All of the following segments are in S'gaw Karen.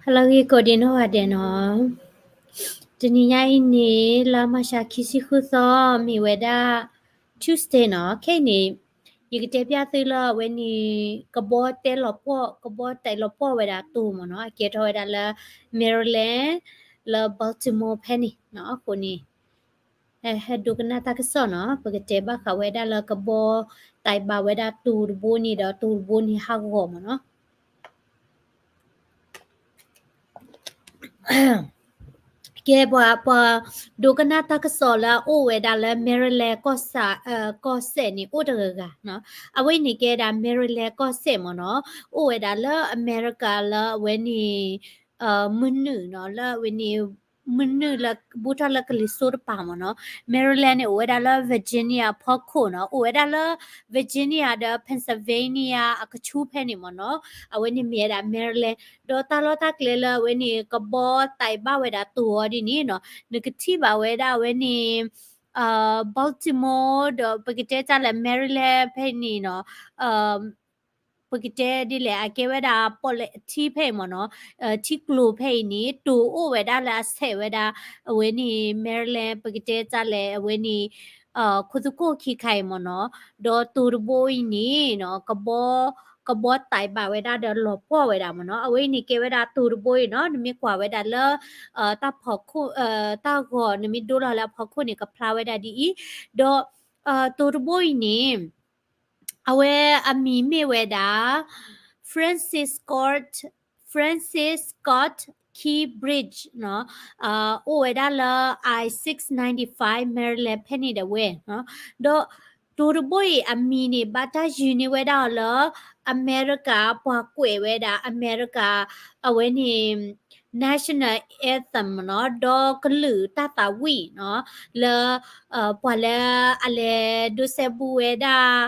ဟါလၢအဂ့ၤကိးဒံးနီၢ်ဂၤဒဲးနီၤ, တနံၤညါအံၤန့ၣ် လါမၢ်ၡးခံဆံဃုသီ မ့ၢ်ဝဲဒၣ် Tuesday နီၤ. ခဲအံၤန့ၣ် ယကတဲပျၢ်သုလၢအဝဲန့ၣ် ကဘီတဲလီၤပှီၢ် ကဘီတဲလီၤပှီၢ်ဝဲဒၣ်တိၤမ့ၢ်နီၤ, အကဲထီၣ်ဝဲဒၣ်လၢ Maryland လၢ Baltimore ဖဲန့ၣ်နီၤ. အဃိန့ၣ် ဟဲဒိကနၣ်တၢ်ကစီၣ်နီၤ, ပကတဲဘၣ်ဃးဝဲဒၣ်လၢကဘီတဲဘၣ်ဝဲဒၣ်တိၤတဘိန့ၣ်ဒီးတိၤတဘိန့ၣ်ဟးဂီၤမ့ၢ်နီၤ. ကဲ ပှၤ ပှၤဒိကနၣ်တၢ်ကစီၣ်လၢအအိၣ်ဝဲဒၣ်လၢ Maryland ကီၢ်စဲၣ်န့ၣ် အိၣ်တဂၤဂၤနီၤ. အဝဲအံၤန့ၣ်ကဲဒၣ် Maryland ကီၢ်စဲၣ်မ့ၢ်နီၤ, အိၣ်ဝဲဒၣ်လၢအမဲရကၤလၢအဝဲန့ၣ် မုၢ်နုာ်နီၤ, လၢအဝဲန့ၣ် မုၢ်နုာ်လၢ ဘူးထီၣ်လၢကလံၤစိးတပၤမ့ၢ်နီၤ. Maryland န့ၣ် အိၣ်ဝဲဒၣ်လၢ Virginia အဖီခိၣ်နီၤ, အိၣ်ဝဲဒၣ်လၢ Virginia ဒီး Pennsylvania အကဆူဖဲန့ၣ်မ့ၢ်နီၤ. အဝဲန့ၣ်မ့ၢ်ဝဲဒၣ် Maryland ဒီးတၢ်လီၢ်တၢ်ကျဲလၢအဝဲန့ၣ် ကဘီတဲဘၣ်ဝဲဒၣ်တိၤအီၤဒ်န့ၣ်နီၤ, နကထံၣ်ဘၣ်ဝဲဒၣ်အဝဲန့ၣ် Baltimore ဒီးပကတဲတၢ်လၢ Maryland ဖဲန့ၣ်နီၤ, ပကတဲဒ်လဲၣ် အကဲဝဲဒၣ် ပီၣ်လဲၣ်ထံဖဲအံၤမ့ၢ်နီၤ, ထံကျိၤဖဲအံၤန့ၣ် တိၤအိၣ်ဝဲဒၣ်လၢအဆဲးဝဲဒၣ် အဝဲန့ၣ် Maryland ပကတဲတၢ်လဲၣ် အဝဲန့ၣ် ခိၣ်သူခိၣ်ခံခါအံၤမ့ၢ်နီၤ, ဒီးတိၤတဘိအံၤန့ၣ်နီၤ ကဘီ ကဘီတဲဘၣ်ဝဲဒၣ်ဒီးလီၤပှီၢ်ဝဲဒၣ်မ့ၢ်နီၤ. အဝဲအံၤန့ၣ်ကဲဝဲဒၣ်တိၤတဘိအံၤနီၤ, နမ့ၢ်ကွၢ်ဝဲဒၣ်လၢ တၢ်ဖီခိၣ် တၢ်ဂီၤ နမ့ၢ်ဒိလီၤလၢအဖီခိၣ်န့ၣ် ကဖျါဝဲဒၣ်ဒ်အံၤ, ဒီး တိၤတဘိအံၤန့ၣ် အဝဲအမံၤမ့ၢ်ဝဲဒၣ် Francis Scott, Francis Scott Key Bridge နီၤ, အိၣ်ဝဲဒၣ်လၢ I six ninety-five Maryland ဖဲန့ၣ်ဒၣ်ဝဲနီၤ. ဒီးတိၤတဘိအံၤအမံၤန့ၣ် ဘၣ်တၢ်ယုၢ်န့ၢ်ဝဲဒၣ်အီၤလၢ အမဲရကၤ ပှၤကွဲးဝဲဒၣ် အမဲရကၤ အဝဲန့ၣ် national anthem နီၤ, ဒီးကလုာ်တၢ်သးဝံၣ်နီၤ, လၢ ပှၤလၢအလဲၤဒိးစဲဘူးဝဲဒၣ်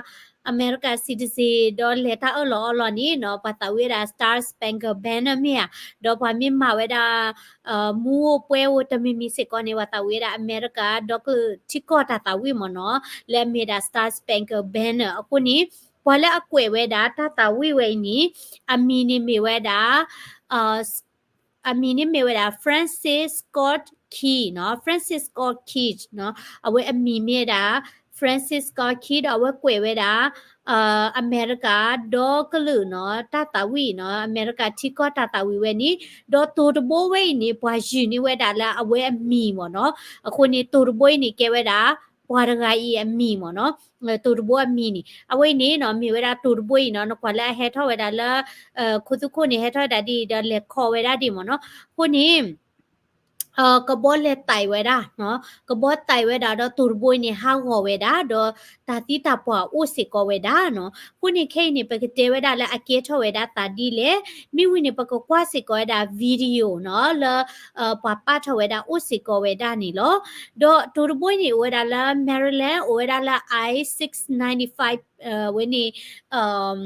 America citizen ဒီးလဲၤတၢ်အၢၣ်လီၤအီလီၤန့ၣ်နီၤ, ပှၤသးဝံၣ်ဝဲဒၣ် Star Spangled Banner မ့ၢ်ဧါ, ဒီးပှၤမ့ၢ်မၤဝဲဒၣ် မူအိၣ်ပွဲအိၣ်တမံၤမံၤစ့ၢ်ကီးန့ၣ် ပှၤသးဝံၣ်ဝဲဒၣ်အမဲရကၤ ဒီကလုာ်ထံကီၢ်တၢ်သးဝံၣ်မ့ၢ်နီၤ, လၢအမ့ၢ်ဒၣ် Star Spangled Banner အဃိန့ၣ် ပှၤလၢအကွဲးဝဲဒၣ်တၢ်သးဝံၣ်ဝဲအံၤန့ၣ် အမံၤန့ၣ်မ့ၢ်ဝဲဒၣ် အမံၤန့ၣ်မ့ၢ်ဝဲဒၣ် Francis Scott Key နီၤ, Francis Scott Key နီၤ, အဝဲအမံၤမ့ၢ်ဝဲဒၣ် Francis Scott Key ဒီးအဝဲကွဲးဝဲဒၣ် အမဲရကၤ ဒီကလုာ်နီၤ တၢ်သးဝံၣ်နီၤ, အမဲရကၤထံကီၢ်တၢ်သးဝံၣ်ဝဲန့ၣ်, ဒီးတိၤတဘိဝဲအံၤန့ၣ် ပှၤယုၢ်န့ၢ်ဝဲဒၣ်လၢအဝဲအမံၤမ့ၢ်နီၤ, အဃိန့ၣ်တိၤတဘိအံၤန့ၣ်ကဲဝဲဒၣ် ပှၤတဂၤအံၤအမံၤမ့ၢ်နီၤ, တိၤတဘိအမံၤန့ၣ် အဝဲအံၤန့ၣ်နီၤ မ့ၢ်ဝဲဒၣ်တိၤတဘိအံၤနီၤ, နကွၢ်လၢအဟဲထီၣ်ဝဲဒၣ်လၢ ခိၣ်သူခိၣ်န့ၣ် ဟဲထီၣ်ဝဲဒၣ်ဒ်ဒီးလဲၤခိးဝဲဒၣ်ဒ်မ့ၢ်နီၤ, အဃိန့ၣ် ကဘီလဲၤတဲဝဲဒၣ်နီၤ, ကဘီတဲဝဲဒၣ်ဒီးတိၤတဘိအံၤန့ၣ် ဟးဂီၤဝဲဒၣ် ဒီးတၢ်သံတၢ်ပှၢ်အိၣ်စ့ၢ်ကီးဝဲဒၣ်နီၤ. အဃိန့ၣ်ခဲအံၤန့ၣ် ပကတဲဝဲဒၣ်လၢအကဲထီၣ်ဝဲဒၣ်သးဒ်လဲၣ်, မ့ၢ်ဝံၤန့ၣ် ပကကွၢ်စ့ၢ်ကီးဝဲဒၣ် video နီၤ လၢ ပှၤပာ်ထီၣ်ဝဲဒၣ်အိၣ်စ့ၢ်ကီးဝဲဒၣ်န့ၣ်လီၤ. ဒီးတိၤတဘိအံၤန့ၣ် အိၣ်ဝဲဒၣ်လၢ Maryland အိၣ်ဝဲဒၣ်လၢ I six ninety-five ဝဲန့ၣ်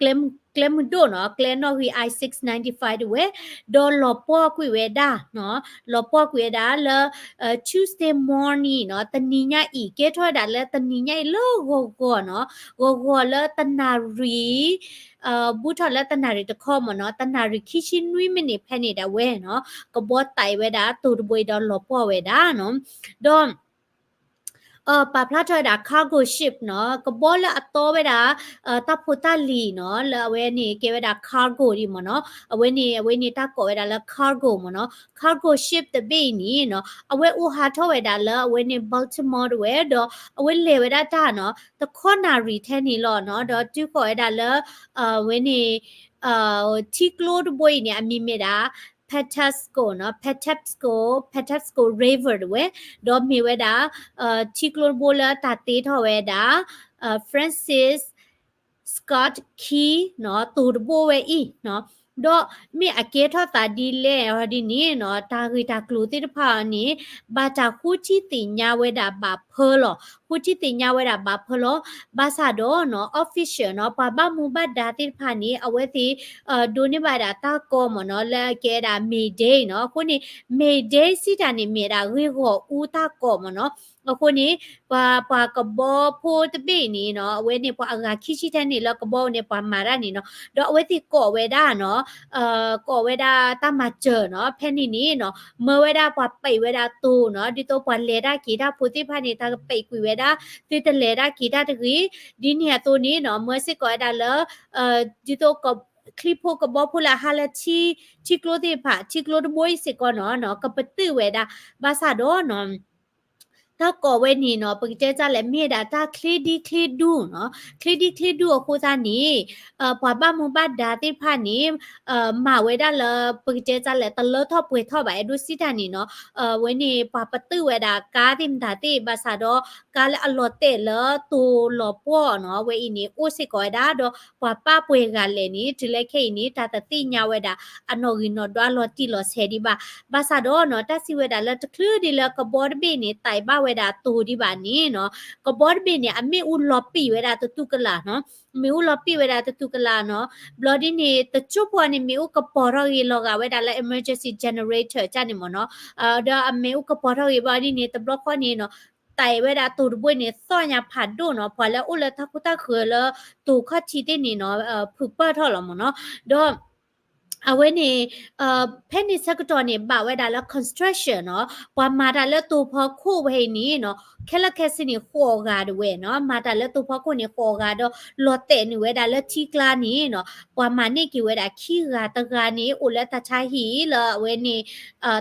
ကျဲမုၢ်ဒိၣ်နီၤ, ကျဲနီၣ်ဂံၢ် I six ninety-five တဝဲ, ဒီးလီၤပှီၢ်ကွံာ်ဝဲဒၣ်နီၤ, လီၤပှီၢ်ကွံာ်ဝဲဒၣ်လၢ Tuesday morning နီၤ, တနံၤညါအံၤ ကဲထီၣ်ဝဲဒၣ်လၢတနံၤညါအံၤလၢဂီၤဂီၤနီၤ, ဂီၤဂီၤလၢတနၣ်ရံၣ် ဘူးထီၣ်လၢတနၣ်ရံၣ်တခီမ့ၢ်နီၤ, တနၣ်ရံၣ်ခံဆံနွံမံးနံးဖဲန့ၣ်ဒၣ်ဝဲနီၤ, ကဘီတဲဝဲဒၣ်တိၤတဘိအံၤဒီးလီၤပှီၢ်ဝဲဒၣ်နီၤ, ဒီး ပာ်ဖျါထီၣ်ဝဲဒၣ် cargo ship နီၤ, ကဘီလၢအတီဝဲဒၣ် တၢ်ဖိတၢ်လံၤနီၤ, လၢအဝဲန့ၣ်ကဲဝဲဒၣ် cargo ဒ်မ့ၢ်နီၤ, အဝဲန့ၣ် အဝဲန့ၣ်တၢ်ကိးဝဲဒၣ်လၢ cargo မ့ၢ်နီၤ, cargo ship တဘ့ၣ်အံၤန့ၣ်နီၤ, အဝဲအိၣ်ဟးထီၣ်ဝဲဒၣ်လၢအဝဲန့ၣ် Baltimore တဝဲ, ဒီးအဝဲလဲၤဝဲဒၣ်တၢ်နီၤ, တခီနၣ်ရံၣ်ထဲန့ၣ်လီၤနီၤ, ဒီးတုၤဃီၤဝဲဒၣ်လၢ အဝဲန့ၣ် ထံကျိတဘိအံၤန့ၣ် အမံၤမ့ၢ်ဒၣ် Patapsco နီၤ, Patapsco, Patapsco River တဝဲ, ဒီးမ့ၢ်ဝဲဒၣ် ထံကျိတဘိလၢတၢ်တ့ထီၣ်ဝဲဒၣ် Francis Scott Key နီၤ, တိၤတဘိဝဲအံၤနီၤ, ဒီးမ့ၢ်အကဲထီၣ်သးဒ်လဲၣ်အီၤဒ်န့ၣ်နီၤ, တၢ်ဂ့ၢ်တၢ်ကျိၤသ့ၣ်တဖၣ်အီၤန့ၣ် ဘၣ်တၢ်ဃုထံၣ်သ့ၣ်ညါဝဲဒၣ်ဘၣ်ဖၢလီၤ, ဃုထံၣ်သ့ၣ်ညါဝဲဒၣ်ဘၣ်ဖၢလီၤ, ဘၣ်ဆၣ်ဒီးနီၤ official နီၤ, ပှၤဘၣ်မူဘၣ်ဒါသ့ၣ်တဖၣ်န့ၣ် အဝဲသ့ၣ် ဒိးန့ၢ်ဘၣ်ဒၣ်တၢ်ကီမ့ၢ်နီၤ, လၢအကဲဒၣ် May Day နီၤ, အဃိန့ၣ် May Day စံးတၢ်န့ၣ် မ့ၢ်ဒၣ်ဂ့ၢ်ဂီၢ်အူတၢ်ကီမ့ၢ်နီၤ, အဃိန့ၣ် ပှၤ ပှၤကဘီဖိတဘ့ၣ်န့ၣ်နီၤ, အဝဲန့ၣ်ပှၤအဂၤခံဆံထဲန့ၣ်လၢကဘီန့ၣ် ပှၤမၤတၢ်န့ၣ်နီၤ, ဒီးအဝဲသ့ၣ်ကိးဝဲဒၣ်နီၤ, ကိးဝဲဒၣ်တၢ်မၤစၢၤနီၤ, ဖဲန့ၣ်န့ၣ်နီၤ မၢဝဲဒၣ်ပှၤပဲာ်ဝဲဒၣ်တိၤနီၤ, ဒ်သိးပှၤလဲၤတၢ်က့ၤတၢ်ဖိသ့ၣ်တဖၣ်န့ၣ် တၢ်ကပဲာ်ကွံာ်ဝဲဒၣ် သုတလဲၤတၢ်က့ၤတၢ်တဂ့ၤ, ဒ်န့ၣ်အသိးန့ၣ်နီၤ မၢစ့ၢ်ကီးဝဲဒၣ်လၢ ဒ်သိး ချံဖိကဘီဖိလၢအဟးလၢထံ ထံကျိသ့ၣ်တဖၣ် ထံကျိတဘိအံၤစ့ၢ်ကီးနီၤ ကပတုာ်ဝဲဒၣ်, ဘၣ်ဆၣ်ဒီးနီၤ တၢ်ကိးဝဲန့ၣ်နီၤ ပကတဲတၢ်လဲၣ် မ့ၢ်ဝဲဒၣ်တၢ်ချ့ဒံချ့ဒူနီၤ, ချ့ဒံချ့ဒူအဃိသတးန့ၣ် ပှၤဘၣ်မူဘၣ်ဒါသ့ၣ်တဖၣ်န့ၣ် မၤဝဲဒၣ်လၢ ပကတဲတၢ်လဲၣ် တလၢထီၣ်ပှဲၤထီၣ်ဘၣ် အဲၣ်ဒိးစံးတၢ်န့ၣ်နီၤ, ဝဲန့ၣ် ပှၤပတုာ်ဝဲဒၣ်ကါသ့ၣ်မတၤသ့ၣ် ဘၣ်ဆၣ်ဒီး ကါလၢအလီၤတဲာ်လၢတိၤလီၤပှီၢ်နီၤ ဝဲအံၤန့ၣ် အိၣ်စ့ၢ်ကီးဝဲဒၣ် ဒီးပှၤပာ်ပှဲၤဂၤလဲၣ်န့ၣ် တုၤလၢခဲအံၤန့ၣ် တၢ်တသ့ၣ်ညါဝဲဒၣ် အနီၣ်ဂံၢ်နီၣ်ဒွးလီၤတံၢ်လီၤဆဲးဒံးဘၣ်. ဘၣ်ဆၣ်ဒီးနီၤ တၢ်စံးဝဲဒၣ်လၢတချုးဒ်လၢကဘီတဘ့ၣ်န့ၣ် သးဘၣ်ဝဲဒၣ်တိၤဒံးဘၣ်န့ၣ်နီၤ, ကဘီတဘ့ၣ်န့ၣ် အမ့ၣ်အူလီၤပံာ်ဝဲဒၣ်တတူၢ်ကလာ်နီၤ, မ့ၣ်အူလီၤပံာ်ဝဲဒၣ်တတူၢ်ကလာ်နီၤ, ဘျီဒ်န့ၣ် တကၠိဖိန့ၣ် မ့ၣ်အူကပီၤထီၣ်ဂ့ၤလီၤဂာ်ဝဲဒၣ်လၢ emergency generator တၢ်န့ၣ်မ့ၢ်နီၤ, ဒီးအမ့ၣ်အူကပီၤထီၣ်ဂ့ၤဘျီဒ်န့ၣ် တဘျီဃီန့ၣ်နီၤ သးဝဲဒၣ်တိၤတဘိန့ၣ် သီၣ်ညါဖးဒိၣ်နီၤ, ပှၤလၢအအိၣ်လၢတၢ်ခိတၢ်ဃၢၤလၢတိၤခီၣ်ထံးသ့ၣ်န့ၣ်နီၤ ဖုးပၢၢ်ထီၣ်လီၤမ့ၢ်နီၤ, ဒီး အဝဲန့ၣ် ဖဲန့ၣ်ဆၢကတီၢ်န့ၣ် ဘၣ်ဝဲဒၣ်လၢ construction နီၤ, ပှၤမၤတၢ်လၢတိၤဖီခိၣ်ဝဲအံၤန့ၣ်နီၤ ခဲလၢာ်ခဲဆ့န့ၣ် ဃိးဂၤတဝဲနီၤ, မၤတၢ်လၢတိၤဖီခိၣ်န့ၣ် ဃိးဂၤဒီး လီၤတဲာ်နုာ်ဝဲဒၣ်လၢထံကျါန့ၣ်နီၤ, ပှၤမၤန့ၢ်က့ၤဝဲဒၣ်ခံဂၤ, တဂၤန့ၣ် အိၣ်လၢတၢ်ဆါဟံၣ်လၢအဝဲန့ၣ်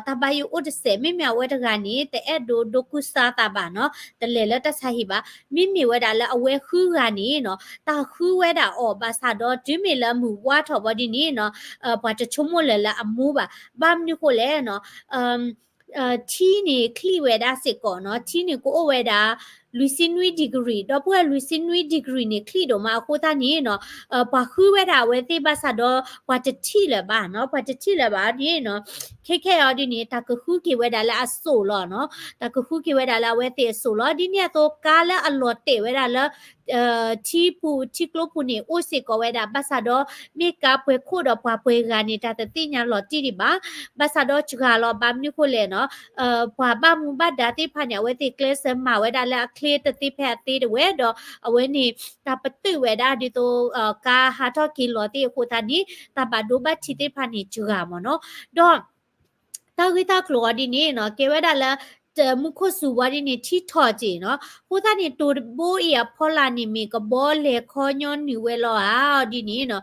တၢ်ဘၣ်ယိၣ်အိၣ်တစဲး, မ့မ့ၢ်အဝဲတဂၤန့ၣ် တအဲၣ်ဒိးဒိကူစါသးဘၣ်နီၤ, တလဲၤလၢတၢ်ဆါဟံၣ်ဘၣ်, မ့မ့ၢ်ဝဲဒၣ်လၢအဝဲဃုဂၤန့ၣ်နီၤ တၢ်ဃုဝဲဒၣ်အီၤဘၣ်ဆၣ်ဒီး တုၤမ့ၢ်လၢမုၢ်ဝါထီၣ်ဘီဒ်န့ၣ်နီၤ ပှၤတဆိကမိၣ်လၢၤလၢအမူဘၣ်, ဘၣ်မနုၤဃိလဲၣ်နီၤ ထံန့ၣ်ချံၣ်ဝဲဒၣ်စ့ၢ်ကီးနီၤ, ထံန့ၣ်ကအိၣ်ဝဲဒၣ် လွံၢ်ဆံနွံ degree ဒီပုၢ်ဝဲၢ် လွံၢ်ဆံနွံ degree န့ၣ် ချံၣ်ဒိၣ်မးအဃိသတးန့ၣ်နီၤ ပှၤဃုဝဲဒၣ်အဝဲသ့ၣ်ဘၣ်ဆၣ်ဒီး ပှၤတထံၣ်လၢၤဘၣ်နီၤ, ပှၤတထံၣ်လၢၤဘၣ်န့ၣ်နီၤ, ခဲခဲအံၤဒ်န့ၣ် တၢ်ကဃုက့ၤဝဲဒၣ်လၢအစိၣ်လီၤနီၤ, တၢ်ကဃုက့ၤဝဲဒၣ်လၢအဝဲသ့ၣ်အစိၣ်လီၤ, ဒ်န့ၣ်အသိးကါလၢအလီၤတဲာ်ဝဲဒၣ်လၢ ထံပူၤ ထံကျိပူၤန့ၣ် အိၣ်စ့ၢ်ကီးဝဲဒၣ် ဘၣ်ဆၣ်ဒီး မ့ၢ်ကါပှဲၤခိၣ်ဒီးပှၤပှဲၤဂၤန့ၣ် တၢ်တသ့ၣ်ညါလီၤတံၢ်ဒံးဘၣ်, ဘၣ်ဆၣ်ဒီးစှၤလီၤ ဘၣ်မနုၤဃိလဲၣ်နီၤ ပှၤဘၣ်မူဘၣ်ဒါသ့ၣ်တဖၣ်န့ၣ် အဝဲသ့ၣ်ကျဲးစၢးမၤဝဲဒၣ်လၢအချ့တသ့ဖဲအသ့တဝဲဒီး အဝဲန့ၣ် တၢ်ပတုာ်ဝဲဒၣ်ဒ်သိး ကါဟးထီၣ်က့ၤလီၤသ့ၣ်အဃိသတးန့ၣ် တၢ်ဘၣ်ဒိဘၣ်ထံးသ့ၣ်တဖၣ်န့ၣ်စှၤမ့ၢ်နီၤ, ဒီး တၢ်ဂ့ၢ်တၢ်ကျိၤအီၤဒ်န့ၣ်နီၤ ကဲဝဲဒၣ်လၢ တမူခိၣ်စူၤဝဲဒ်န့ၣ် ထံထီၣ်က့ၤနီၤ, အဃိသတးန့ၣ် တိၤတဘိအံၤအဖီလာ်န့ၣ် မ့ၢ်ကဘီလဲၤခီညီနုၢ်ဝဲလီၤဧါဒ်န့ၣ်နီၤ,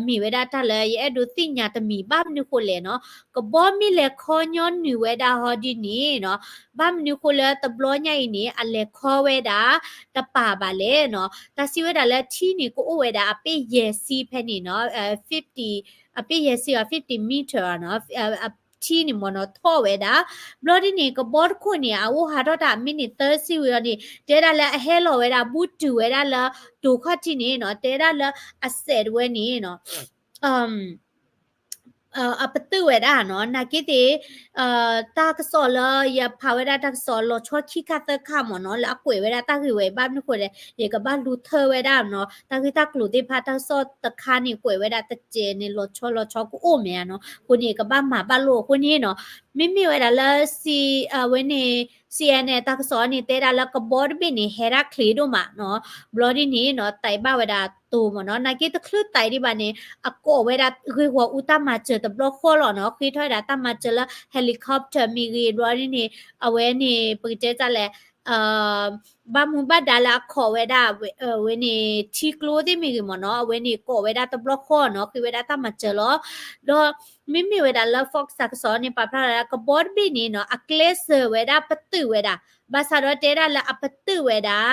မ့ၢ်ဝဲဒၣ်တၢ်လၢယအဲၣ်ဒိးသ့ၣ်ညါတမံၤ ဘၣ်မနုၤဃိလဲၣ်နီၤ, ကဘီမ့ၢ်လဲၤခီညီနုၢ်ဝဲဒၣ်ဟီဒ်န့ၣ်နီၤ, ဘၣ်မနုၤဃိလၢတဘျီညါအံၤန့ၣ် အလဲၤခီဝဲဒၣ်တပာ်ဘၣ်လဲၣ်နီၤ, တၢ်စံးဝဲဒၣ်လၢထံန့ၣ်ကအိၣ်ဝဲဒၣ်အပ့ၢ်ယဲၢ်ဆံဖဲန့ၣ်နီၤ, အပ့ၢ်ယဲၢ်ဆံအီၤ fifty meter နီၤ, ထံန့ၣ်မ့ၢ်နီၤ ထီၣ်ဝဲဒၣ်, ဘျီဒ်န့ၣ် ကဘီတခိၣ်န့ၣ် အအိၣ်ဟးထီၣ်တၢ်အမံးနံးသၢဆံဝံၤအီၤန့ၣ် တဲဒၣ်လၢအဟဲလီၤဝဲဒၣ် ဘူးတုၤဝဲဒၣ်လၢ တိၤခီၣ်ထံးန့ၣ်နီၤ, တဲဒၣ်လၢအစဲးတဝဲန့ၣ်နီၤ အပတုာ်ဝဲဒၣ်နီၤ, နာ်က့သ့ၣ် တၢ်ကစီၣ်လၢယဖးဝဲဒၣ်တၢ်ကစီၣ်လီၤဆီခံခါသၢခါမ့ၢ်နီၤ, လၢအကွဲးဝဲဒၣ်တၢ်ဂ့ၢ်ဝဲအံၤ ဘၣ်မနုၤဃိလဲၣ် ယကဘၣ်လူၤထၢဝဲဒၣ်နီၤ, တၢ်ဂ့ၢ်တၢ်ကျိၤသ့ၣ်တဖၣ် တၢ်ကစီၣ်တခါန့ၣ် ကွဲးဝဲဒၣ်တစဲးန့ၣ် လီၤဆီလီၤဆီကအိၣ်မ့ၢ်ဧါနီၤ, အဃိန့ၣ် ကဘၣ်မၤဘၣ်လိာ်အဃိန့ၣ်နီၤ, မ့မ့ၢ်ဝဲဒၣ်လၢ အဝဲန့ၣ် စီအဲၣ်အဲၣ် တၢ်ကစီၣ်န့ၣ် တဲဒၣ်လၢကဘီတဘ့ၣ်န့ၣ် ဟဲဒၣ်ချ့ဒိၣ်မးနီၤ, ဘျီဒ်န့ၣ်နီၤ သံဘၣ်ဝဲဒၣ်တိၤမ့ၢ်နီၤ, နာ်က့တချုးသံဒံးဘၣ်န့ၣ် အကိးဝဲဒၣ်ဂ့ၢ်ဂီၢ်အူတၢ်မၤစၢၤတဘျီဃီလီၤနီၤ, ဃ့ထီၣ်ဝဲဒၣ်တၢ်မၤစၢၤလၢ helicopter မ့ၢ်ဂ့ၤ ဘျီဒ်န့ၣ် အဝဲန့ၣ် ပကတဲတၢ်လဲၣ် ဘၣ်မူဘၣ်ဒါလၢအခီးဝဲဒၣ် အဝဲန့ၣ် ထံကျိသ့ၣ်မ့ၢ်ဂ့ၤမ့ၢ်နီၤ, အဝဲန့ၣ်ကိးဝဲဒၣ်တဘျီဃီနီၤ, ဃ့ဝဲဒၣ်တၢ်မၤစၢၤလီၤ, ဒီးမ့မ့ၢ်ဝဲဒၣ်လၢ Fox တၢ်ကစီၣ်န့ၣ် ပာ်ဖျါလၢကဘီတဘ့ၣ်န့ၣ်နီၤ အကျဲးစၢးဝဲဒၣ်ပတုာ်ဝဲဒၣ်, ဘၣ်ဆၣ်ဒီးတဲဒၣ်လၢအပတုာ်ဝဲဒၣ်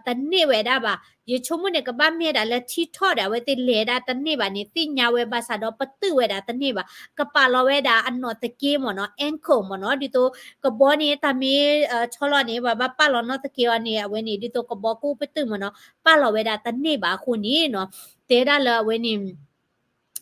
တန့ၢ်ဝဲဒၣ်ဘၣ်, ယဆိကမိၣ်န့ၣ် ကဘၣ်မ့ၢ်ဒၣ်လၢထံထီၣ်ဒီး အဝဲသ့ၣ်လဲၤဒၣ်တန့ၢ်ဘၣ်န့ၣ် သ့ၣ်ညါဝဲဘၣ်ဆၣ်ဒီးပတုာ်ဝဲဒၣ်တန့ၢ်ဘၣ်, ကပာ်လီၤဝဲဒၣ်အနီၣ်သက့မ့ၢ်နီၤ, anchor မ့ၢ်နီၤ, ဒ်သိးကဘီန့ၣ် တၢ်မ့ၢ်ဆီလီၤန့ၣ် ပှၤဘၣ်ပာ်လီၤနီၣ်သက့အီၤန့ၣ် အဝဲန့ၣ် ဒ်သိးကဘီကအိၣ်ပတုာ်မ့ၢ်နီၤ, ပာ်လီၤဝဲဒၣ်တန့ၢ်ဘၣ်အဃိန့ၣ်နီၤ, တဲဒၣ်လၢအဝဲန့ၣ်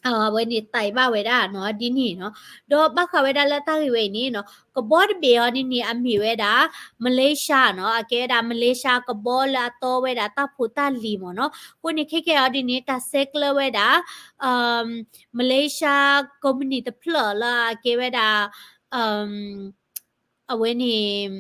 အဝဲန့ၣ်သံဘၣ်ဝဲဒၣ်နီၤ ဒ်န့ၣ်နီၤ, ဒီးဘၣ်ဃးဝဲဒၣ်လၢတၢ်ဂ့ၢ်ဝဲအံၤန့ၣ်နီၤ ကဘီတဘ့ၣ်အီၤန့ၣ်န့ၣ် အမ့ၢ်ဝဲဒၣ် Malaysia နီၤ, အကဲဝဲဒၣ် Malaysia ကဘီလၢအတီဝဲဒၣ်တၢ်ဖိတၢ်လံၤမ့ၢ်နီၤ, အဃိန့ၣ်ခဲခဲအံၤဒ်န့ၣ် တၢ်ဆဲးကျၢဝဲဒၣ် Malaysia ကိးမုၢ်နံၤတဖျၢၣ်လၢအကဲဝဲဒၣ် အဝဲန့ၣ်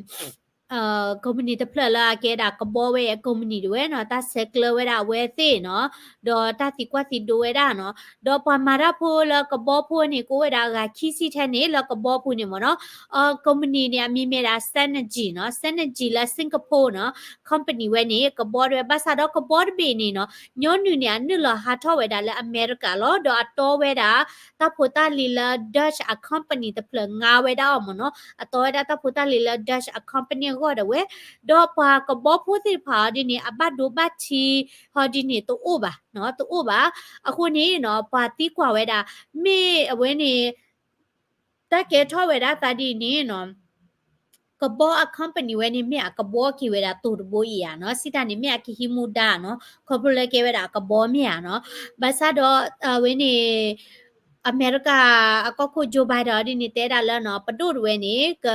ကုမ္ပဏီတဖျၢၣ်လၢအကဲဒၣ်ကဘီဝဲအကုမ္ပဏီတဝဲနီၤ, တၢ်ဆဲးကျၢဝဲဒၣ်အဝဲသ့ၣ်နီၤ, ဒီးတၢ်သံကွၢ်သံဒိးဝဲဒၣ်နီၤ, ဒီးပှၤမၤတၢ်ဖိလၢကဘီဖိန့ၣ် ကအိၣ်ဝဲဒၣ်အဂၤခံဆံထဲန့ၣ် လၢကဘီပူၤန့ၣ်မ့ၢ်နီၤ, ကုမ္ပဏီန့ၣ် အမံၤမ့ၢ်ဒၣ် Synergy နီၤ, Synergy လၢ Singapore နီၤ, company ဝဲန့ၣ် ကဘီတဝဲ ဘၣ်ဆၣ်ဒီးကဘီတဘ့ၣ်န့ၣ်နီၤ, ညီနုၢ်န့ၣ် အနုာ်လီၤဟးထီၣ်ဝဲဒၣ်လၢအမဲရကၤလီၤ, ဒီးအတီဝဲဒၣ် တၢ်ဖိတၢ်လံၤလၢ Dutch အ company တဖျၢၣ်ငါဝဲဒၣ်အီၤမ့ၢ်နီၤ, အတီဝဲဒၣ်တၢ်ဖိတၢ်လံၤလၢ Dutch အ company အဂီၢ်ဒၣ်ဝဲ, ဒီးပှၤကဘီဖိသ့ၣ်တဖၣ်အီၤဒ်န့ၣ် အဘၣ်ဒိဘၣ်ထံးဟီဒ်န့ၣ် တအိၣ်ဘၣ်နီၤ, တအိၣ်ဘၣ်. အဃိန့ၣ်နီၤ ပှၤသံကွၢ်ဝဲဒၣ် မ့ၢ်အဝဲန့ၣ် တၢ်ကဲထီၣ်ဝဲဒၣ်သးဒ်န့ၣ်နီၤ ကဘီအ company ဝဲန့ၣ် မ့ၢ်အကဘီက့ၤဝဲဒၣ်တိၤတဘိအံၤဧါနီၤ, စံးတၢ်န့ၣ် မ့ၢ်အကဟံးမူဒါနီၤ, ခီဖျိလၢကဲဝဲဒၣ်အကဘီမ့ၢ်ဧါနီၤ, ဘၣ်ဆၣ်ဒီး အဝဲန့ၣ် အမဲရကၤအကီၢ်ခိၣ် Joe Biden ဒ်န့ၣ် တဲဒၣ်လၢနီၤ ပဒိၣ်တဝဲန့ၣ် က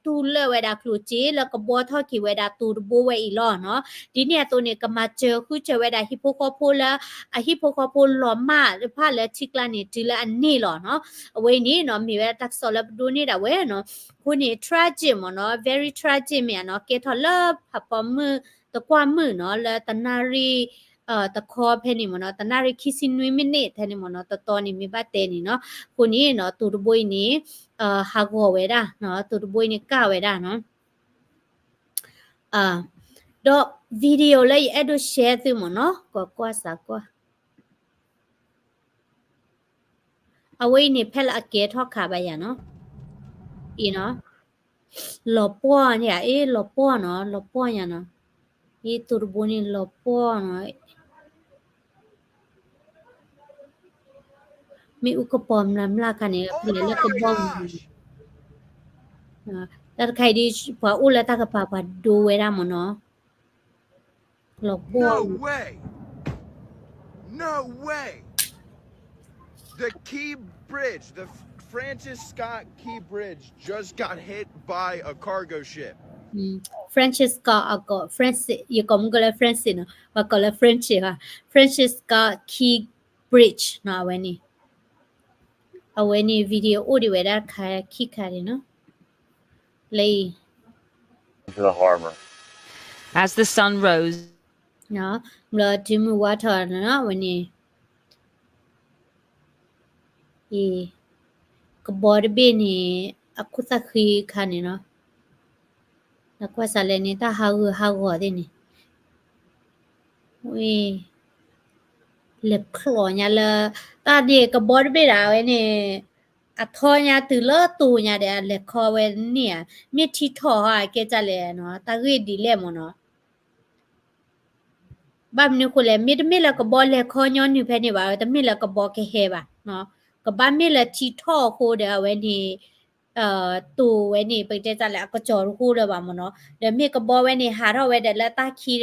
တူၢ်လၢာ်ဝဲဒၣ်ကျိၣ်စ့လၢကဘီထီၣ်က့ၤဝဲဒၣ်တိၤတဘိဝဲအံၤလီၤနီၤ, ဒ်န့ၣ်အသိးန့ၣ် ကမၤစၢၤဃုစၢၤဝဲဒၣ်ဟံၣ်ဖိဃီဖိလၢ အဟံၣ်ဖိဃီဖိလီၤမၢ်တဖၣ်လၢထံကျါန့ၣ် တုၤလၢအန့ၢ်လီၤနီၤ, အဝဲအံၤန့ၣ်နီၤ မ့ၢ်ဝဲဒၣ်တၢ်ကစီၣ်လၢပဒိးန့ၢ်ဒၣ်ဝဲနီၤ, အဃိန့ၣ် tragic မ့ၢ်နီၤ very tragic မ့ၢ်ဧါနီၤ, ကဲထီၣ်လၢဖးဖီမုၢ် တကွၢ်မုၢ်နီၤ လၢတနၣ်ရံၣ် တခီဖဲန့ၣ်မ့ၢ်နီၤ, တနၣ်ရံၣ်ခံဆံနွံမံးနံးထဲန့ၣ်မ့ၢ်နီၤ, တတီန့ၣ်မ့ၢ်ဘၣ်တဲန့ၣ်နီၤ, အဃိန့ၣ်နီၤ တိၤတဘိအံၤန့ၣ် ဟးဂီၤဝဲဒၣ်နီၤ, တိၤတဘိအံၤန့ၣ်ကၢ်ဝဲဒၣ်နီၤ, ဒီး video လၢယအဲၣ်ဒိး share သုမ့ၢ်နီၤ, ကွၢ်ကွၢ်စးကွၢ် အဝဲအံၤန့ၣ် ဖဲလၢအကဲထီၣ်ခါဘၣ်ယၤနီၤ, အံၤနီၤ, လီၤပှီၢ်န့ၣ် အ့ လီၤပှီၢ်နီၤ, လီၤပှီၢ်ညါနီၤ, အ့ တိၤတဘိန့ၣ်လီၤပှီၢ်နီၤ, မ့ၣ်အူကပီၤမျးမျးခါန့ၣ် ဖဲလဲၣ်လၢကဘီမုၢ်, တၢ်တခါအံၤဒ် ပှၤအိၣ်လၢတၢ်ကပၤပှၤဒိဝဲဒၣ်မ့ၢ်နီၤ, လီၤပှီၢ် No way! The Key Bridge, the F-, Francis Scott Key Bridge just got hit by a cargo ship. Francis Scott အကိး Francis ယကိးမုၢ်ကီးလၢ Francis နီၤ, ပှၤကိးလၢ Francis ဟါ, Francis Scott Key Bridge နီၤ, အဝဲန့ၣ် အဝဲန့ၣ် video အိၣ်ဒံးဝဲဒၣ်ခါခံခါန့ၣ်နီၤ, လၢအံၤ As the sun rose. ဘျီတုၤမုၢ်ဝါထီၣ်နီၤ အဝဲန့ၣ် အံၤ ကဘီတဘ့ၣ်န့ၣ် အခိၣ်သၣ်ဃံခါန့ၣ်နီၤ, နကွၢ်စးလဲၣ်န့ၣ် တၢ်ဟးဂူာ်ဟးဂီၤသ့ၣ်န့ၣ်, ဝဲ လဲၤဖျိညါလၢ တၢ်ဒ့ၣ်ကဘီတဘ့ၣ်ဒၣ်ဝဲန့ၣ် အထီညါတုၤလၢတိၤညါဒီး အလဲၤခီဝဲန့ၣ်ဧါ, မ့ၢ်ထံထီၣ်ဟီအကဲတၢ်လဲၣ်နီၤ, တၢ်ဂ့ၢ်ဒ်လဲၣ်မ့ၢ်နီၤ. ဘၣ်မနုၤအဃိလဲၣ်, မ့တမ့ၢ်လၢကဘီလဲၤခီညီနုၢ်ဖဲန့ၣ်ဘၣ်, တမ့ၢ်လၢကဘီကဟဲဘၣ်, ကဘၣ်မ့ၢ်လၢထံထီၣ်အဃိဒီး အဝဲန့ၣ် တိၤဝဲန့ၣ် ပကတဲတၢ်လဲၣ် အကစီၤတဃိလၢၤဘၣ်မ့ၢ်နီၤ, ဒီးမ့ၢ်ကဘီဝဲန့ၣ် ဟးထီၣ်ဝဲဒီးလၢတၢ်ခံဒီး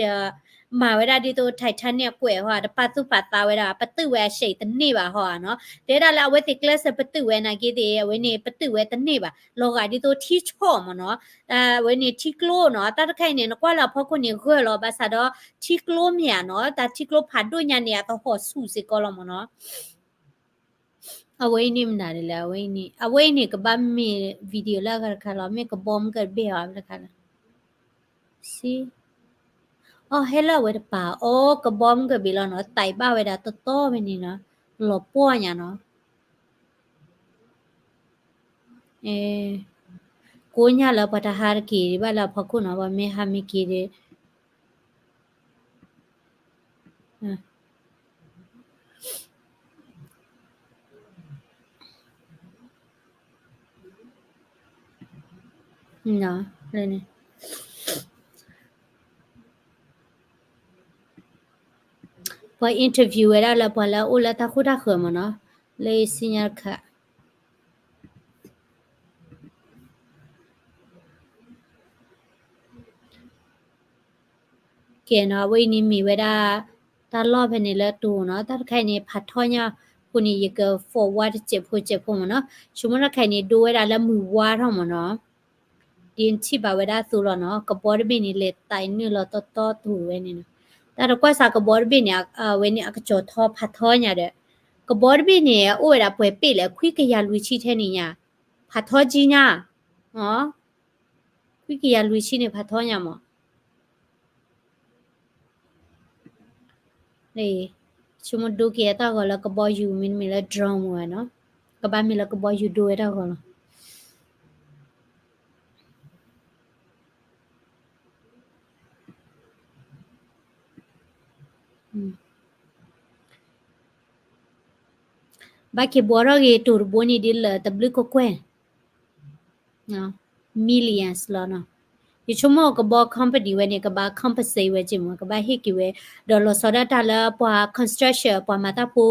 မၤဝဲဒၣ်ဒ်သိး Titanic အကွဲးဟီ တပာ်သူၣ်ပာ်သးဝဲဒၣ် ပတုာ်ဝဲအရှဲတန့ၢ်ဘၣ်ဟီဧါနီၤ, တဲဒၣ်လၢအဝဲသ့ၣ်ကျဲးစၢးပတုာ်ဝဲနာ်က့သ့ၣ် အဝဲန့ၣ် ပတုာ်ဝဲတန့ၢ်ဘၣ်, လီၤဂာ်ဒ်သိးထံဆီၣ်မ့ၢ်နီၤ, အဝဲန့ၣ်ထံကျိနီၤ, တၢ်တခါအံၤန့ၣ် နကွၢ်လၢအဖီခိၣ်န့ၣ် ဂၢၢ်လီၤ ဘၣ်ဆၣ်ဒီး ထံကျိမ့ၢ်ဧါနီၤ, တၢ်ထံကျိဖးဒိၣ်ညါန့ၣ် အသဟီၣ်ဆူၣ်စ့ၢ်ကီးလီၤမ့ၢ်နီၤ. အဝဲအံၤန့ၣ်မနုၤလဲၣ်, အဝဲအံၤန့ၣ် ကဘၣ်မ့ၢ် video လၢအဂၤတခါလီၤ, မ့ၢ်ကဘီမုၢ်ကဘ့ၣ်အီၤတခါလီၤ, စံ, အီ ဟဲလၢအဝဲတပၤ, အီ ကဘီမုၢ်ကဘ့ၣ်လီၤနီၤ, သးဘၣ်ဝဲဒၣ်တီတီဖဲန့ၣ်နီၤ, လီၤပှီၢ်ညါနီၤ. ကိးညါလၢပှၤတဟါတက့ၢ်ဒံးဘၣ်လၢအဖီခိၣ်နီၤ, ပှၤမ့ၢ်ဟါမ့ၢ်က့ၤဒီး ပှၤ interview ဝဲဒၣ်လၢပှၤလၢအအိၣ်လၢတၢ်ဃူတၢ်ဃၢၤမ့ၢ်နီၤ, လၢယစံညါတခါ ကဲနီၤ, အဝဲအံၤန့ၣ်မ့ၢ်ဝဲဒၣ် တၢ်လီၢ်ဖဲန့ၣ်လၢတိၤနီၤ, တၢ်တခါအံၤန့ၣ် ဖးထီညါအဃိန့ၣ် ယက forward တစဲးဖိစဲးဖိမ့ၢ်နီၤ, ဆိကမိၣ်တၢ်တခါအံၤန့ၣ် ဒိဝဲဒၣ်လၢမုၢ်ဝါထီၣ်မ့ၢ်နီၤ, ဒ်နထံၣ်ဘၣ်ဝဲဒၣ်အသိးလီၤနီၤ, ကဘီတဘ့ၣ်န့ၣ် လဲၤသးနုာ်လီၤတီတီတိၤဝဲန့ၣ်နီၤ, တၢ်တကွၢ်စးကဘီတဘ့ၣ်န့ၣ် အဝဲန့ၣ် အကစီၤထီဖးထီညါဒီး, ကဘီတဘ့ၣ်န့ၣ် အိၣ်ဝဲဒၣ်ပှဲၤပ့ၣ်လဲၣ် ခွံကယၤလွံၢ်ဆံထဲန့ၣ်ညါ, ဖးထီကံညါ, အ ဝံကယၤလွံၢ်ဆံန့ၣ် ဖးထီညါမး. ဆိကမိၣ်ဒိက့ၤအတၢ်ဂီၤလၢကဘီယူၤ မ့တမ့ၢ်လၢ drone မ့ၢ်ဝဲနီၤ, ကဘၣ်မ့ၢ်လၢကဘီယူၤဒိဝဲတၢ်ဂီၤလီၤ. ဘၣ်က့ၤဘှီထီၣ်က့ၤတိၤတဘိန့ၣ်ဒ်လၢတဘျုးကကွဲၢ် millions လီၤနီၤ. ယဆိကမိၣ်ကဘီ company ဝဲန့ၣ် ကဘၣ် compensate ဝဲက့ၤမး, ကဘၣ်ဟ့ၣ်က့ၤဝဲ, ဒီးလီၤဆီဒၣ်တၢ်လၢပှၤ construction ပှၤမၤတၢ်ဖိ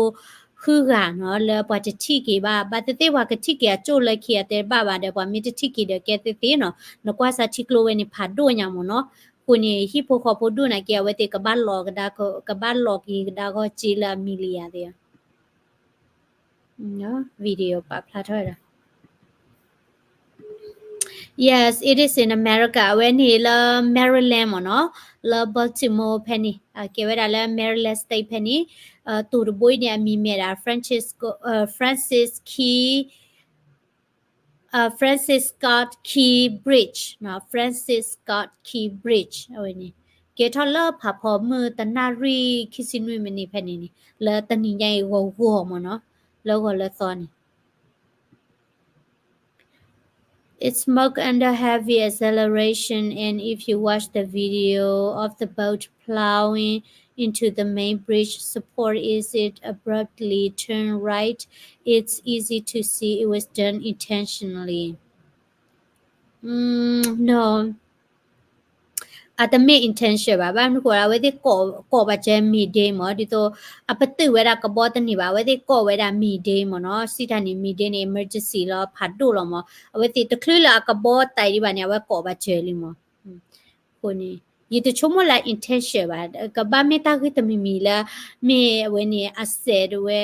ဃုဂၤနီၤ လၢပှၤတထံၣ်က့ၤဘၣ်, ဘၣ်သ့ၣ်သ့ၣ်ပှၤကထံၣ်က့ၤအကၠိၣ်လၢခံအတဲတဘၣ်ဘၣ်ဒီး ပှၤမ့ၢ်တထံၣ်က့ၤဒီးကဲသ့ၣ်သ့ၣ်နီၤ, နကွၢ်စၢ်ထံကျိဝဲန့ၣ်ဖးဒိၣ်ညါမးနီၤ. အဃိန့ၣ် ဟံၣ်ဖိဃီဖိဒိၣ်နာ်က့ အဝဲသ့ၣ်ကဘၣ်လီၤကဒါ, ကဘၣ်လီၤက့ၤကဒါဂီၢ်စ့လၢအ million သ့ၣ် video ပာ်ဖျါထီၣ်ဝဲဒၣ်. Yes, it is in America. အဝဲန့ၣ်လၢ Maryland မ့ၢ်နီၤ, လၢ Baltimore ဖဲန့ၣ်, ကဲဝဲဒၣ်လၢ Maryland State ဖဲန့ၣ်, တိၤတဘိအံၤန့ၣ် အမံၤမ့ၢ်ဒၣ် Francis, Francis Key, Francis Scott Key Bridge, Francis Scott Key Bridge အဝဲန့ၣ်, ကဲထီၣ်လၢဖးဖီမုၢ်တနၣ်ရံၣ်ခံဆံနွံမံးနံးဖဲန့ၣ်န့ၣ်, လၢတနံၤညါအံၤဂီၤဂီၤမ့ၢ်နီၤ, လၢဂီၤလၢသီန့ၣ် It smoke under heavy acceleration, and if you watch the video of the boat plowing into the main bridge support is it abruptly turn right, it's easy to see it was done intentionally. No. အတမ့ၢ် intention ဘၣ်, ဘၣ်မနုၤဃိ အဝဲသ့ၣ်ကိးဘၣ်စၢၤ Mayday မး, ဒ်သိး အပတုာ်ဝဲဒၣ်ကဘီတန့ၢ်ဘၣ်, အဝဲသ့ၣ်ကိးဝဲဒၣ် Mayday မ့ၢ်နီၤ, စံးတၢ်န့ၣ် Mayday န့ၣ် emergency လီၤ ဖးဒိၣ်လီၤမး, အဝဲသ့ၣ်တချုးလၢအကဘီတၢ်ဒံးဘၣ်န့ၣ် အဝဲကိးဘၣ်စၢၤလံမး, အဃိန့ၣ် ယတဆိကမိၣ်လၢ intention ဘၣ်, ကဘၣ်မ့ၢ်တၢ်ဂ့ၢ်တမံၤမံၤလၢ မ့ၢ်အဝဲန့ၣ် အစဲးဒဝဲ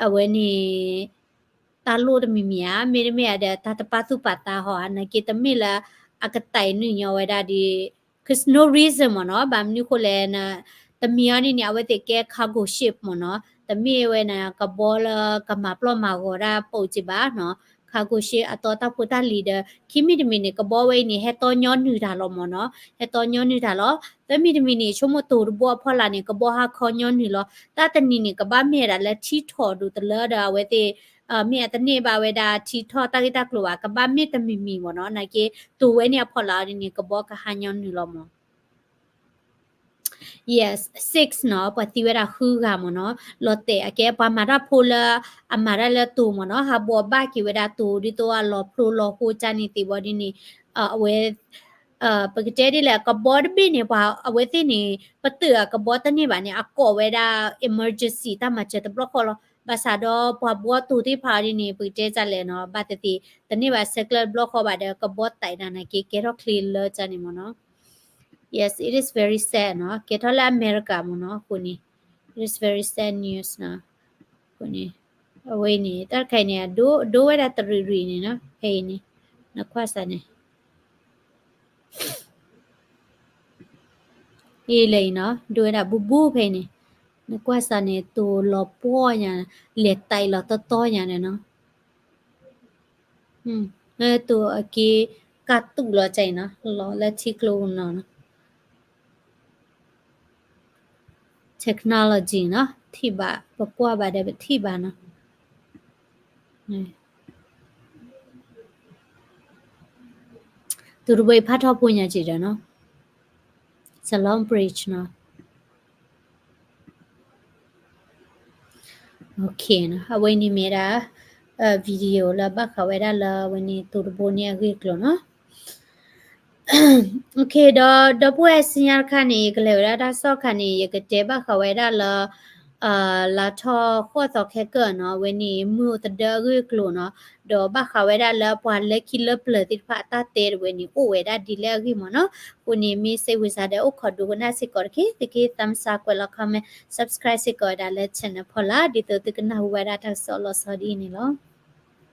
အဝဲန့ၣ် တၢ်လိၣ်တမံၤမံၤဧါ, မ့တမ့ၢ်ဧါဒီး တၢ်တပာ်သူၣ်ပာ်သးဟီဧါ, နာ်က့တမ့ၢ်လၢအကတဲာ်နုာ်ညီဝဲဒၣ်ဒ် 'cause no reason မ့ၢ်နီၤ, ဘၣ်မနုၤဃိလဲၣ်, တမံၤအံၤန့ၣ်န့ၣ် အဝဲသ့ၣ်ကဲ cargo ship မ့ၢ်နီၤ, တမ့ၢ်ဝဲန့ၣ် ကဘီလၢကမၤပျီၢ်မၤဂီၤတၢ်ပိာ်က့ဘၣ်နီၤ, cargo ship အတီတၢ်ဖိတၢ်လံၤဒီး ခံမံၤတမံၤန့ၣ် ကဘီဝဲအံၤန့ၣ် ဟဲတီညီနုၢ်တၢ်လီၤမ့ၢ်နီၤ, ဟဲတီညီနုၢ်တၢ်လီၤ, သၢမံၤတမံၤန့ၣ် ဆိကမိၣ်တိၤတဘိအဖီလာ်န့ၣ် ကဘီဟးခီညီနုၢ်လီၤ, တၢ်တနံၤန့ၣ် ကဘၣ်မ့ၢ်ဝဲဒၣ်လၢထံထီၣ်ဒိၣ်တလၢဒီး အဝဲသ့ၣ် မ့ၢ်အတန့ၢ်ဘၣ်ဝဲဒၣ်ထံထီၣ်တၢ်ဂ့ၢ်တၢ်ကျိၤဘၣ်, ကဘၣ်မ့ၢ်တမံၤမံၤမ့ၢ်နီၤ, နာ်က့ တိၤဝဲန့ၣ်အဖီလာ်န့ၣ် ကဘီကဟးညီနုၢ်လီၤမး. Yes, six နီၤ, ပှၤသံဝဲဒၣ်ဃုဂၤမ့ၢ်နီၤ, လီၤတဲာ်အကဲပှၤမၤတၢ်ဖိလၢ အမၤတၢ်လၢတိၤမ့ၢ်နီၤ, ဟးဘှီဘၣ်က့ၤဝဲဒၣ်တိၤ ဒ်သိးအလီၤဖျိလီၤဃိကၢ်န့ၣ်သ့ၣ်ဘီဒ်န့ၣ်, အဝဲ ပကတဲဒ်လဲၣ် ကဘီတဘ့ၣ်န့ၣ် ပှၤအဝဲသ့ၣ်န့ၣ် ပတုာ်အကဘီတန့ၢ်ဘၣ်န့ၣ် အကိးဝဲဒၣ် emergency တၢ်မၤစၢၤတဘျီဃီလီၤ. ဘၣ်ဆၣ်ဒီးပှၤဘှီတိၤသ့ၣ်တဖၣ်ဒ်န့ၣ် ပကတဲဒ်လဲၣ်နီၤ, ဘၣ်သ့ၣ်သ့ၣ် တန့ၢ်ဘၣ်ဆဲးကျၢတဘျီဃီဘၣ်ဒီး ကဘီတဲာ်ဒၣ်နာ်က့ ကဲထီၣ်ချ့လၢကၢ်န့ၣ်မ့ၢ်နီၤ. Yes, it is very sad နီၤ, ကဲထီၣ်လၢအမဲရကၤမ့ၢ်နီၤ, အဃိန့ၣ် it is very sad news နီၤ, အဃိန့ၣ် အဝဲအံၤန့ၣ် တၢ်တခါအံၤန့ၣ် အဒိ ဒိဝဲဒၣ်တရံးရံးန့ၣ်နီၤ, ဖဲအံၤန့ၣ် နကွၢ်စၢ်န့ၣ် အံၤလဲၣ်အံၤနီၤ, ဒိဝဲဒၣ်ဘူးဘူးဖဲအံၤန့ၣ်, နကွၢ်စၢ်န့ၣ် တိၤလီၤပှီၢ်ညါ, လဲၤတဲလီၤတီတီညါန့ၣ်နီၤ, တိၤအက့ ကၢ်တူာ်လီၤကၢ်အံၤနီၤ, လီၤလၢထံကျိနီၤနီၤ. Technology နီၤ, ထံၣ်ဘၣ် ပကွၢ်ဘၣ်ဒီးပထံၣ်ဘၣ်နီၤ. တိၤတဘိအံၤဖးထီၣ်ဖိညါက့ၤဒီးနီၤ, Siloam Bridge နီၤ. Okay နီၤ, အဝဲန့ၣ်မ့ၢ်ဒၣ် video လၢဘၣ်ဃးဝဲဒၣ်လၢအဝဲန့ၣ်တိၤတဘိန့ၣ်အဂ့ၢ်အကျိၤနီၤ. Okay ဒီး ဒီပုၢ်ဝဲၢ်ဆူညါတခါန့ၣ် ယကလဲၤဝဲဒၣ်တၢ်ကစီၣ်တခါန့ၣ် ယကတဲဘၣ်ဃးဝဲဒၣ်လၢ လါထီၣ်ဃိးသီခဲကၢၢ်နီၤ, အဝဲန့ၣ်မုၢ်အိၣ်သဒၢအဂ့ၢ်အကျိၤနီၤ, ဒီးဘၣ်ဃးဝဲဒၣ်လၢပှၤလၢခံလၢပျၢၤသ့ၣ်တဖၣ်အတၢ်တဲတဝဲန့ၣ် အိၣ်ဝဲဒၣ်ဒ်လဲၣ်အဂ့ၢ်မ့ၢ်နီၤ. အဃိန့ၣ် မ့ၢ်စ့ဝံစါဒီး အိၣ်ခိးဒိကနၣ်စ့ၢ်ကီးတက့ၢ်, သုကဟ့ၣ် thumbs up ကွဲးလီၤ comment, subscribe စ့ၢ်ကီးဝဲဒၣ်လၢ channel ဖီလာ် ဒ်သိးသုကနၢ်ဟူဝဲဒၣ်တၢ်ကစီၣ်လီၤဆီဒ်အံၤန့ၣ်လီၤ.